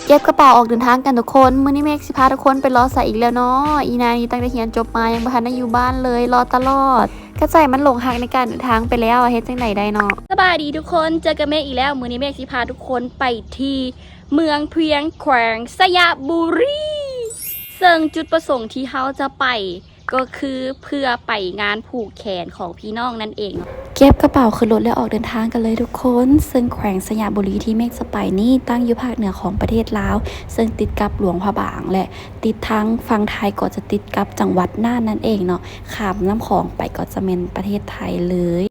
ເກັບກະເປົາອອກເດີນທາງກັນທຸກຄົນ. ມື້ນີ້ເມກຊິພາທຸກຄົນໄປເລາະສາອີກແລ້ວເນາະ. ອີນານີ້ຕັ້ງແຕ່ຮຽນຈົບມາຍັງບໍ່ທັນໄດ້ຢູ່ບ້ານເລີຍ, ເລາະຕະຫຼອດ. ກະໃຈມັນຫຼົງຮັກໃນການເດີນທາງໄປແລ້ວ, ເຮັດຈັ່ງໃດໄດ້ເນາະ. ສະບາຍດີທຸກຄົນ, ເຈີກັບເມກອີກແລ້ວ. ມື້ນີ້ເມກຊິພາທຸກຄົນໄປທີ່ເມືອງພຽງ ແຂວງໄຊຍະບູລີ. ເຊິ່ງຈຸດປະສົງທີ່ເຮົາຈະໄປ ກໍຄືເພື່ອໄປງານຜູກແຂນຂອງພີ່ນ້ອງນັ້ນເອງເນາະ. ເກັບກະເປົາຂຶ້ນລົດແລ້ວອອກເດີນທາງກັນເລີຍທຸກຄົນ. ເຊິ່ງແຂວງໄຊຍະບູລີທີ່ເມກຈະໄປນີ້ຕັ້ງຢູ່ພາກເໜືອຂອງປະເທດລາວ, ເຊິ່ງຕິດກັບຫຼວງພະບາງ ແລະ ຕິດທາງຝັ່ງໄທກໍຈະຕິດກັບຈັງຫວັດນ່ານນັ້ນເອງເນາະ. ຂ້າມນ້ຳຂອງໄປກໍຈະແມ່ນປະເທດໄທເລີຍ.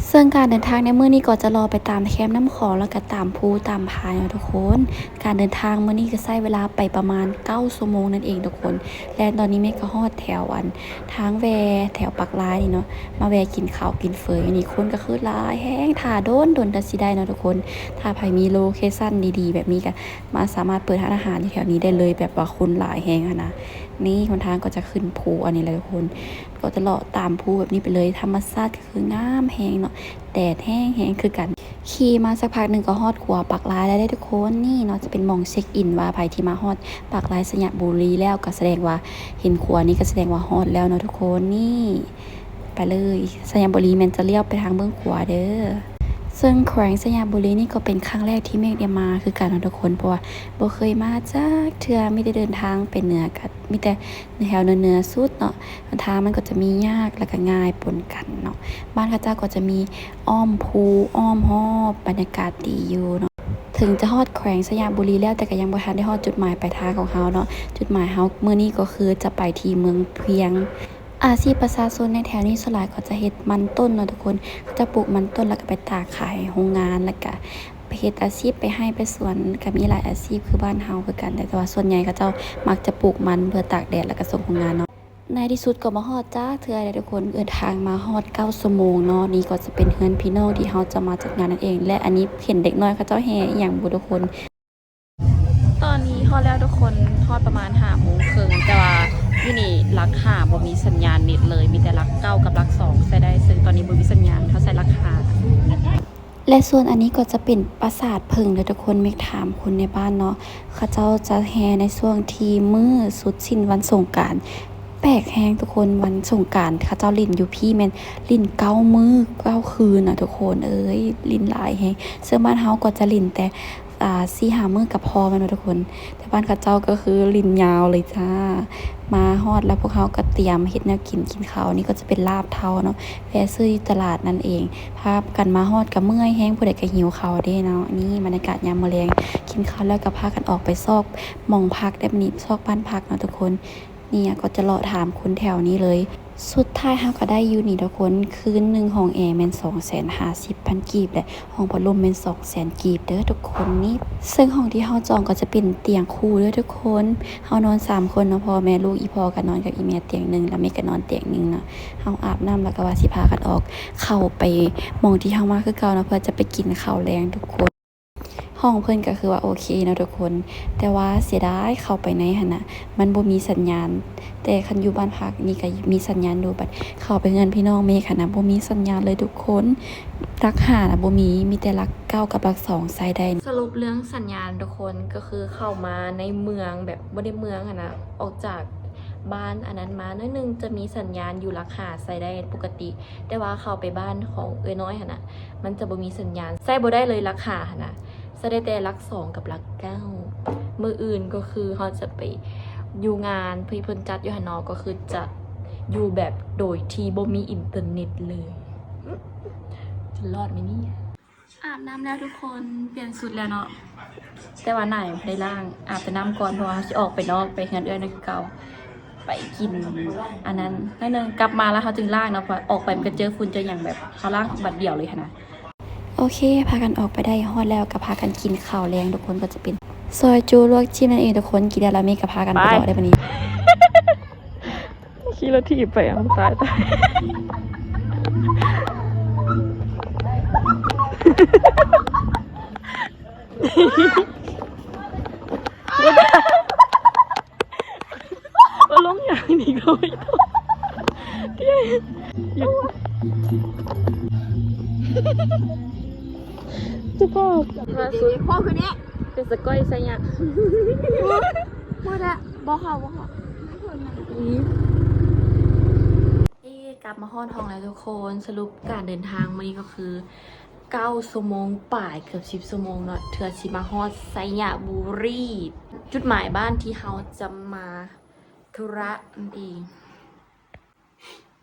ເຊິ່ງການເດີນທາງໃນມື້ນີ້ກໍຈະເລາະໄປຕາມແຄມນ້ຳຂອງ ແລ້ວກະຕາມພູຕາມຜາເນາະທຸກຄົນ. ການເດີນທາງມື້ນີ້ກະໃຊ້ເວລາໄປປະມານເກົ້າຊົ່ວໂມງນັ້ນເອງທຸກຄົນ. ແລະ ຕອນນີ້ເມກກະຮອດແຖວອັນທາງແວ່ແຖວປາກລາຍນີ້ເນາະ, ມາແວ່ກິນເຂົ້າກິນເຝີຢູ່ນີ້. ຄົນກະຄືຫຼາຍແຮງ, ຖ້າດົນໆ ກະຊິໄດ້ເນາະທຸກຄົນ. ຖ້າໃຜມີໂລເຄຊັນດີໆແບບນີ້ກະມາສາມາດເປີດຮ້ານອາຫານຢູ່ແຖວນີ້ໄດ້ເລີຍ, ແບບວ່າຄົນຫຼາຍແຮງຫັ້ນນະ. ນີ້ຫົນທາງກໍຈະຂຶ້ນພູອັນນີ້ແຫຼະທຸກຄົນ, ກໍຈະເລາະຕາມພູແບບນີ້ໄປເລີຍ. ທຳມະຊາດ ຄືງາມແຮງເນາະ, ແດດແຮງໆຄືກັນ. ຂີ່ມາສັກພັກໜຶ່ງກໍຮອດຂົວປາກລາຍແລ້ວເດ້ທຸກຄົນ. ນີ້ເນາະ ຈະເປັນໝ່ອງເຊັກອິນ ວ່າໃຜທີ່ມາຮອດປາກລາຍໄຊຍະບູລີແລ້ວ ກໍສະແດງວ່າເຫັນຂົວນີ້ ກໍສະແດງວ່າຮອດແລ້ວເນາະທຸກຄົນ. ນີ້ ໄປເລີຍ, ໄຊຍະບູລີແມ່ນຈະລ້ຽວໄປທາງເບື້ອງຂວາເດີ. ເຊິ່ງແຂວງໄຊຍະບູລີນີ້ກໍເປັນຄັ້ງແລກທີ່ເມກໄດ້ມາຄືກັນເນາະທຸກຄົນ, ເພາະວ່າບໍ່ເຄີຍມາຈັກເທື່ອ, ມີແຕ່ເດີນທາງໄປເໜືອ ກະມີແຕ່ ແຖວເໜືອໆສຸດເນາະ. ຫົນທາງມັນກໍຈະມີຍາກ ແລ້ວກະງ່າຍປົນກັນເນາະ. ບ້ານເຂົາເຈົ້າກໍຈະມີອ້ອມພູອ້ອມຮອບ, ບັນຍາກາດດີຢູ່ເນາະ. ເຖິງຈະຮອດແຂວງໄຊຍະບູລີແລ້ວ ແຕ່ກະຍັງບໍ່ທັນໄດ້ຮອດຈຸດໝາຍປາຍທາງຂອງເຮົາເນາະ. ຈຸດໝາຍເຮົາມື້ນີ້ກໍຄືຈະໄປທີ່ເມືອງພຽງ. ອາຊີບປະຊາຊົນໃນແຖວນີ້ສ່ວນຫຼາຍເຂົາຈະເຮັດມັນຕົ້ນເນາະທຸກຄົນ. ເຂົາຈະປູກມັນຕົ້ນ ແລ້ວກະໄປຕາກຂາຍໂຮງງານ ແລ້ວກະ ເຮັດອາຊີບໄປໄຮ່ໄປສວນ ກະມີຫຼາຍອາຊີບຄືບ້ານເຮົາຄືກັນ, ແຕ່ວ່າສ່ວນໃຫຍ່ເຂົາເຈົ້າມັກຈະປູກມັນເພື່ອຕາກແດດ ແລ້ວກະສົ່ງໂຮງງານເນາະ. ໃນທີ່ສຸດກໍມາຮອດຈັກເທື່ອແຫຼະທຸກຄົນ, ເດີນທາງມາຮອດເກົ້າຊົ່ວໂມງເນາະ. ນີ້ກໍຈະເປັນເຮືອນພີ່ນ້ອງທີ່ເຮົາຈະມາຈັດງານນັ້ນເອງ. ແລະ ອັນນີ້ເຫັນເດັກນ້ອຍເຂົາເຈົ້າແຫ່ອີ່ຫຍັງບໍ່ທຸກຄົນ. ຕອນນີ້ຮອດແລ້ວທຸກຄົນ, ຮອດປະມານຫ້າໂມງເຄິ່ງ, ແຕ່ວ່າຢູ່ນີ້ຫຼັກຫ້າບໍ່ມີສັນຍານເນັດເລີຍ, ມີແຕ່ຫຼັກເກົ້າກັບຫຼັກສອງໃຊ້ໄດ້, ເຊິ່ງຕອນນີ້ບໍ່ມີສັນຍານ, ເຮົາໃຊ້ຫຼັກຫ້າ. ແລະ ສ່ວນອັນນີ້ກໍຈະເປັນປາສາດເຜິ້ງເດີທຸກຄົນ. ເມກຖາມຄົນໃນບ້ານເນເນາະ, ເຂົາເຈົ້າຈະແຫ່ໃນຊ່ວງທີ່ມື້ສຸດສິ້ນວັນສົງການ. ແປກແຮງທຸກຄົນ, ວັນສົງການເຂົາເຈົ້າຫຼິ້ນຢູ່ພີ້ແມ່ນຫຼິ້ນເກົ້າມື້ເກົ້າຄືນນະທຸກຄົນເອີຍ, ຫຼິ້ນຫຼາຍແຮງ. ເຊິ່ງບ້ານເຮົາກໍຈະຫຼິ້ນແຕ່ ອ່າ ສີ່ຫ້າມື້ກະພໍແມ່ນບໍ່ທຸກຄົນ? ແຕ່ບ້ານເຂົາເຈົ້າກໍຄືຫຼິ້ນຍາວເລີຍຈ້າ. ມາຮອດແລ້ວພວກເຮົາກໍຕຽມເຮັດແນວກິນ ກິນເຂົ້າ. ນີ້ກໍຈະເປັນລາບເທົາເນາະ, ແວ່ຊື້ຢູ່ຕະຫຼາດນັ້ນເອງ. ພາກັນມາຮອດກະເມື່ອຍແຮງ, ຜູ້ໃດກະຫິວເຂົ້າເດ້ເນາະ. ນີ້ບັນຍາກາດຍາມມື້ແລງ, ກິນເຂົ້າແລ້ວກະພາກັນອອກໄປຊອກໝ່ອງພັກແບບນີ້, ຊອກບ້ານພັກເນາະທຸກຄົນ. ນີ້ກໍຈະເລາະຖາມຄົນແຖວນີ້ເລີຍ. ສຸດທ້າຍເຮົາກໍໄດ້ຢູ່ນີ້ທຸກຄົນ, ຄືນໜຶ່ງຫ້ອງແອແມ່ນສອງແສນຫ້າສິບພັນກີບ ແລະ ຫ້ອງພັດລົມແມ່ນສອງແສນກີບເດີທຸກຄົນນີ້. ເຊິ່ງຫ້ອງທີ່ເຮົາຈອງກໍຈະເປັນຕຽງຄູ່ເດີທຸກຄົນ. ເຮົານອນສາມຄົນເນາະ, ພໍ່ແມ່ລູກ, ອີ່ພໍ່ກໍນອນກັບອີ່ແມ່ຕຽງໜຶ່ງ ແລ້ວເມກກໍນອນຕຽງໜຶ່ງເນາະ. ເຮົາອາບນ້ຳແລ້ວກໍວ່າຊິພາກັນອອກເຂົ້າໄປໝ່ອງທີ່ເຮົາມາຄືເກົ່າເນາະ, ເພື່ອຈະໄປກິນເຂົ້າແລງທຸກຄົນ. ຫ້ອງເພິ່ນກໍຄືວ່າໂອເຄເນາະທຸກຄົນ, ແຕ່ວ່າເສຍດາຍເຂົ້າໄປໃນຫັ້ນນະ ມັນບໍ່ມີສັນຍານ. ແຕ່ຄັນຢູ່ບ້ານພັກນີ້ກໍມີສັນຍານຢູ່, ບັດເຂົ້າໄປເຮືອນພີ່ນ້ອງເມກຫັ້ນນະ ບໍ່ມີສັນຍານເລີຍທຸກຄົນ. ຫຼັກຫ້ານະບໍ່ມີ, ມີແຕ່ຫຼັກເກົ້າກັບຫຼັກສອງໃຊ້ໄດ້. ສະຫຼຸບເລື່ອງສັນຍານທຸກຄົນ, ກໍຄືເຂົ້າມາໃນເມືອງ ແບບບໍ່ໄດ້ເມືອງຫັ້ນນະ, ອອກຈາກບ້ານອັນນັ້ນມາໜ້ອຍໜຶ່ງ ຈະມີສັນຍານຢູ່ຫຼັກຫ້າໃຊ້ໄດ້ປົກກະຕິ. ແຕ່ວ່າເຂົ້າໄປບ້ານຂອງເອື້ອຍນ້ອຍຫັ້ນນະ ມັນຈະບໍ່ມີສັນຍານ, ໃຊ້ບໍ່ໄດ້ເລີຍຫຼັກຫ້າຫັ້ນນະ, ໃຊ້ໄດ້ແຕ່ຫຼັກສອງກັບຫຼັກເກົ້າ. ມື້ອື່ນກໍຄືເຮົາຈະໄປຢູ່ງານທີ່ເພິ່ນຈັດຢູ່ຫັ້ນເນາະ, ກໍຄືຈະຢູ່ແບບໂດຍທີ່ບໍ່ມີອິນເຕີເນັດເລີຍ. ຈະລອດໄໝນີ້? ອາບນ້ຳແລ້ວທຸກຄົນ, ປ່ຽນຊຸດແລ້ວເນາະ, ແຕ່ວ່າໜ້າຍັງບໍ່ໄດ້ລ້າງ. ອາບແຕ່ນ້ຳກ່ອນ ເພາະວ່າເຮົາຊິອອກໄປນອກ ໄປເຮືອນເອື້ອຍນ້ອຍຄືເກົ່າ. ໄປກິນອັນນັ້ນໜ້ອຍໜຶ່ງ, ກັບມາແລ້ວເຮົາຈຶ່ງລ້າງເນາະ, ເພາະວ່າອອກໄປມັນກະເຈີຝຸ່ນເຈີຫຍັງ, ແບບເຮົາລ້າງບາດດຽວເລີຍຫັ້ນນະ. ໂອເຄ ພາກັນອອກໄປໄດ້, ຮອດແລ້ວກະພາກັນກິນເຂົ້າແລງທຸກຄົນ. ກໍຈະເປັນຊອຍຈຸລວກຈິ້ມນັ້ນເອງທຸກຄົນ. ກິນແລ້ວລະເມກະພາກັນໄປເລາະໄດ້ບາດນີ້. ຂີ່ລົດຖີບໄປ ເອົາ ຕາຍ ຕາຍ. ວ່າລົງຫຍັງນີ້ກໍໄມ່ຕ້ອງ ສະພາບ ພາຂຶ້ນນີ້. ເປັນສະກ້ອຍໄຊຍະ ບໍ່ໄດ້ ບໍ່ເຂົ້າ ບໍ່ເຂົ້າ. ເອີ ກັບມາຮອດຫ້ອງແລ້ວທຸກຄົນ. ສະຫຼຸບການເດີນທາງມື້ນີ້ກໍຄືເກົ້າຊົ່ວໂມງປາຍ ເກືອບສິບຊົ່ວໂມງເນາະ ເທື່ອຊິມາຮອດໄຊຍະບູລີ ຈຸດໝາຍບ້ານທີ່ເຮົາຈະມາທຸລະນັ້ນເອງ.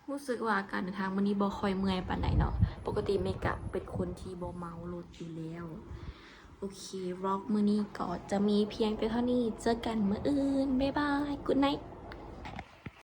ຮູ້ສຶກວ່າການເດີນທາງມື້ນີ້ບໍ່ຄ່ອຍເມື່ອຍປານໃດເນາະ. ປົກກະຕິເມກະເປັນຄົນທີ່ບໍ່ເມົາລົດຢູ່ແລ້ວ. ໂອເຄ ວລັອກມື້ນີ້ກໍຈະມີພຽງແຕ່ເທົ່ານີ້. ເຈີກັນມື້ອື່ນ. ບາຍບາຍ. Good night.